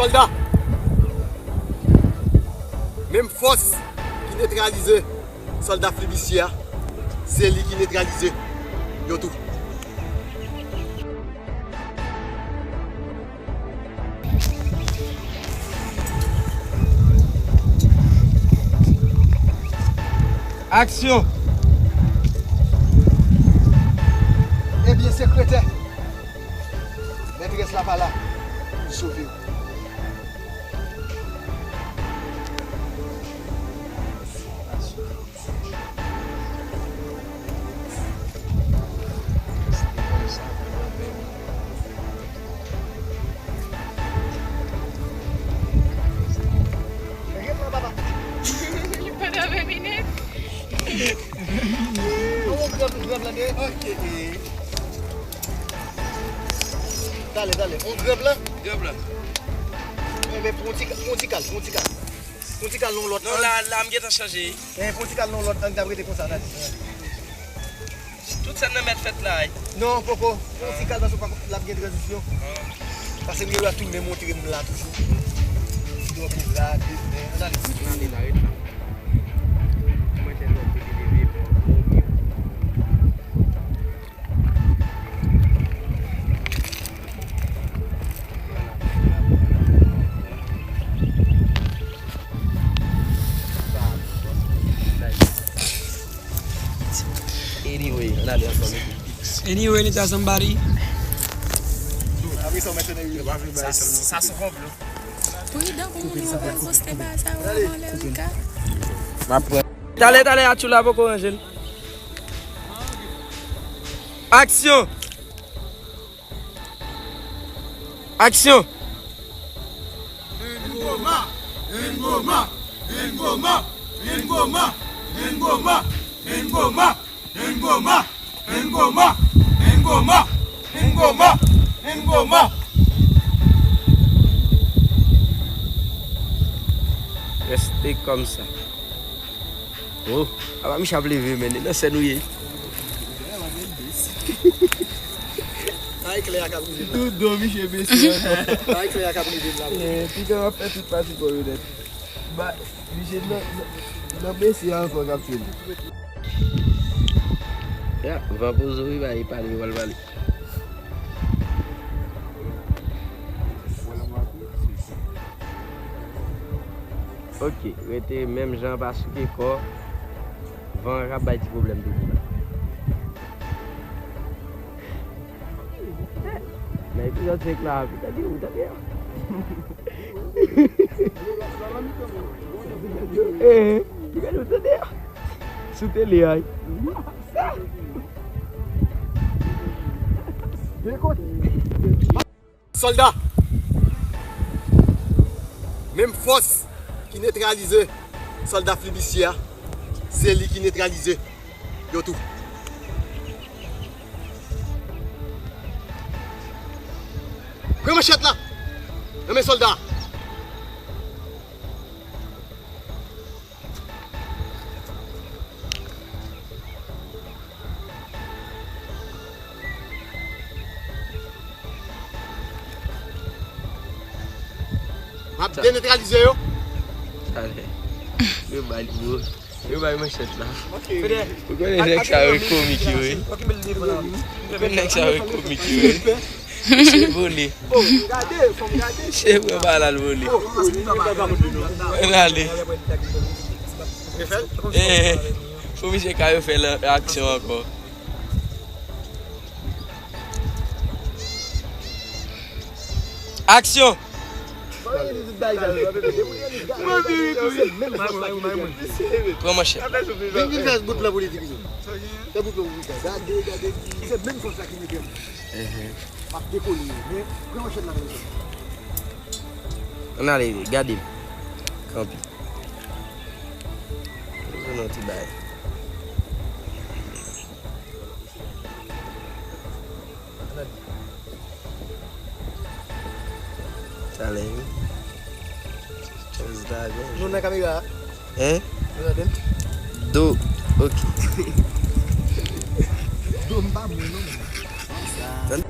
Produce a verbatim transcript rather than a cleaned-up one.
Sòlda! Menm fòs ki netralize sòlda flibistye a, se li ki netralize yo tou. Aksyon! Ebyen, sekretè, mètrès la pa la pou l sove w. Li pandan ven minit. An, on grab, grab la de. Ok. Talè, talè. On grab la. Grab la. Enben, pran ti, pran ti kal, pran ti kal. Pran ti kal nan lòt. Non, la, la, m gentan chanje. Eh, pran ti kal nan lòt, an, n ap rete konsa, n a di. Tout sa nan mèt fèt la, wi. Non, poko. Pran ti kal, paske w pa, l ap gen tranzisyon. Ah. Paske m gen dwa tounen montre m la toujou. Double la, de men, an ale. An ale la, ret la. Mwen te lòt kote leve, bon, bon, bon. Anyway, ann ale ansanm. Anyway, anytime, somebody. Sa, sa se konplo. Pridan pou moun yo pral poste bagay sa yo anlè Rika. M ap pran. Talè, talè, Atchoula poko ranje l. Aksyon! Aksyon! Ngoma! Ngoma! Ngoma! Ngoma! Ngoma! Ngoma! Ngoma! Ngoma! Ngoma! Ngoma! Ngoma! Reste comme ça. Oh, apa Micha ap leve, men, e nan sèn ou ye. Ay, klè a k ap rive m la. Tout do Micha bese ankò. Ay, klè a k ap rive m la. Eh, piga w ap fè tout pati kò yo nèt. Ba, Micha nan, nan, nan bese a ankò k ap fini. Ya, van poze wi, ba, e pale, yo pral pale. Ok, rete menm jan paske kò van an k ap bay ti pwoblèm toujou la. Nan epizòd senk la, tande, ou tande a? Eh, ou tande a? Sou tele a. Sòlda! Menm fòs ki netralize sòlda flibistye a, se li ki netralize yo tou. Pran manchèt la nan men sòlda a. M ap denetralize yo. Talè. Yo ba li, bro. Yo ba li manchèt la. Ou konnen nèg sa yo e komik yo ye. Ou konnen nèg sa yo e komik yo ye. Misye vole. Oh, gade, fò m gade. Misye pran bal al vole. Oh, ann ale. Eh, fò misye ka refè aksyon ankò. Aksyon! Pran manchèt. Vin, vin fè bout lan pou li di, Bizo. Fè bout lan pou li di. Gade, gade. Se menm fòs la ki mete m. M ap dekole, men pran manchèt la, men. Ann ale, gade m. Kanpe. Bezwen yon ti bagay. Talè wi. Chèz la, non, nan kamera a. Hein? Nou tande m? Do. Ok. Do m pa mwen non.